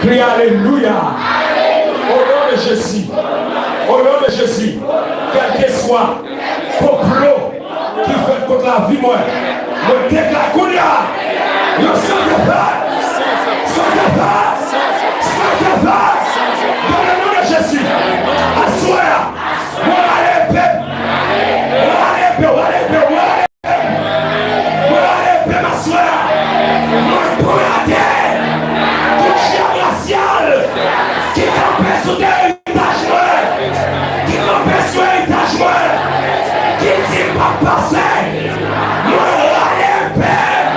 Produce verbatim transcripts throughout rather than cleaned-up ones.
Kriye alelouya. O non de Jezi. O non de Jezi. Kèlkeswa konplo ki fèt kont lavi mwen, mwen deklare kounye a, yo sanze fè. Sanze fè. Sanze fè. Dans le nom de Jésus. Aswè a, mwen rale epe m. Mwen rale epe, mwen rale epe, mwen rale epe m. Mwen rale epe m aswè a. Mwen poyade tout dyab rasyal ki kanpe sou tè eritaj mwen, ki kanpe sou eritaj mwen, ki di m p ap pase, mwen rale epe m,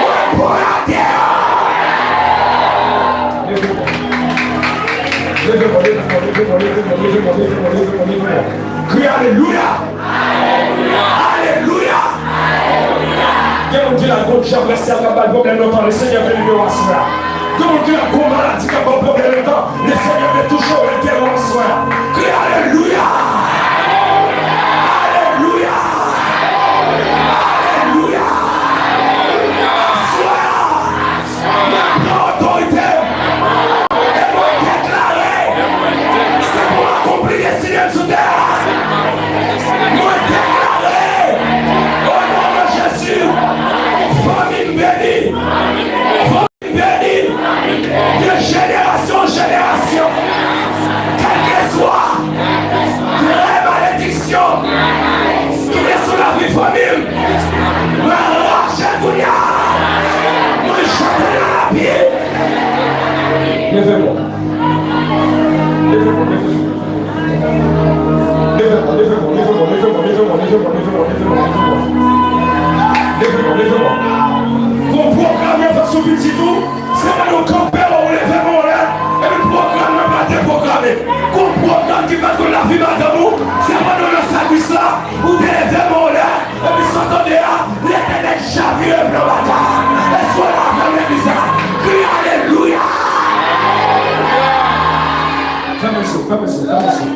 mwen poyade yo. Leve kò. Leve kò, leve kò, leve kò, leve kò, leve kò, leve kò, leve kò, leve kò. Kriye alelouya! Alelouya! Gen moun ki la, gon dyab rasyal k ap ba l pwoblèm lontan, le Senyè vle libere w aswè a. Gen moun ki la, gon maladi k ap ba w pwoblèm lontan, le Senyè vle touche w e geri w aswè a. Kriye alelouya! Alelouya! Alelouya! Aswè a, mwen pran otorite m e mwen deklare se pou akonpli destine m sou tè a. Mwen deklare, o non de Jezi, fanmi m beni. Fanmi m beni. De jenerasyon an jenerasyon, kèlkeswa trè malediksyon ki te sou lavi fanmi m, mwen rache l kounye a. Mwen jete l nan labi. Leve kò. Leve kò, leve kò. Leve kò, leve kò, leve kò, leve kò, leve kò, leve kò, leve kò, leve kò. Leve kò, leve kò. Gon pwogram yo fè sou pitit ou, se pa nou kanpe w, ou leve men w anlè, epi pwogram nan pral deprograme. Gon pwogram ki fèt kont lavi madanm ou, se pandan w nan sèvis la, ou te leve men w anlè, epi sa w tande a, Letènèl chavire plan batay. Èske w la avè m legliz la? Kriye alelouya! Fèmen je w, fèmen je w, fèmen je w.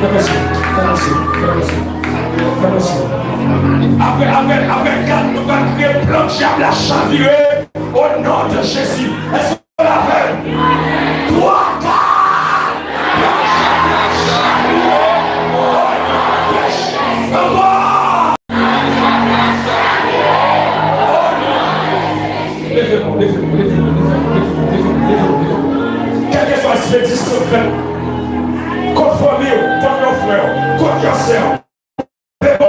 Fèmen je w, fèmen je w, fèmen je w, fèmen je w. Apre, apre, apre kat, nou pral kriye plan dyab la chavire o non de Jezi. Èske w la avè m? Twa, kat! Plan dyab la chavire o non de Jezi. Ankò! Leve kò, leve kò, leve kò, leve kò, leve kò, leve kò, leve kò. Kèlkeswa espedisyon k fèt kont fanmi w, kont yon frè w, kont yon sè w, leve kò.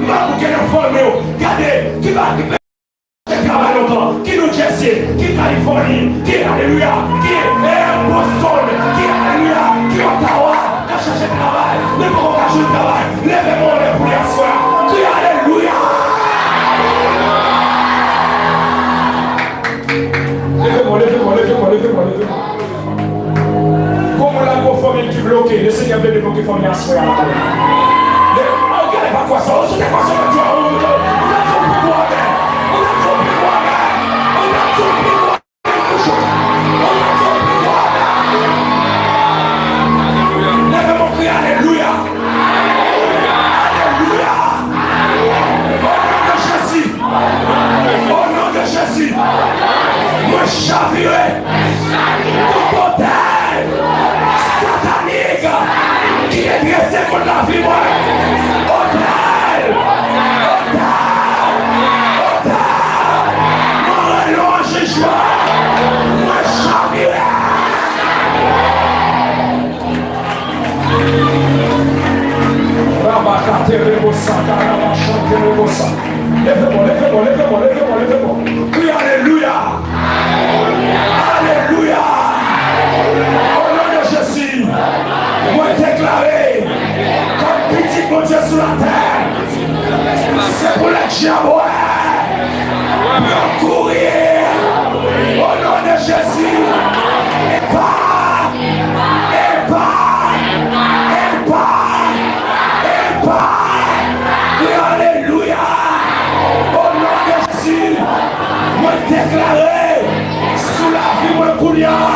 Mank ou gen nan fanmi w, gade, ki pa, ki pa travay lontan, ki New Jersey, ki Californie, ki, alelouya, ki, eh, Boston, ki, alelouya, ki Ottawa, k ap chache travay, men poko ka jwenn travay. Leve men w anlè pou li aswè a. Kriye alelouya! Leve men w, leve men w, leve men w, leve men w, leve men w. Gon moun la, gon fanmi ki bloke. Le Senyè vle debloke fanmi aswè a la. Le, oh, gade pa kwa sa. Oh, si w te kwa sa, ou t ap di yon pi gwo amèn. Ou t ap di yon pi gwo amèn. Ou t ap di yon pi gwo amèn toujou. Ou t ap di yon pi gwo amèn. Leve men w, kriye alelouya. Alelouya. O non de Jezi. O non de Jezi. Mwen chavire tout otèl satanik ki te drese kont lavi mwen. Otèl! Otèl! Otèl! Mwen rele w an jijman. Mwen chavire. Rabakaterebosa, karabashanterebosa. Leve men w, leve men w, leve men w, leve men w, leve men w. Kriye alelouya. Alelouya. O non de Jezi, mwen deklare, kòm pitit Bondye sou latè, se pou lè dyab wè pou yo kouri. O non de Jezi, epa, epa, epa, epa, kriye alelouya. O non de Jezi, mwen deklare sou lavi mwen kounye a,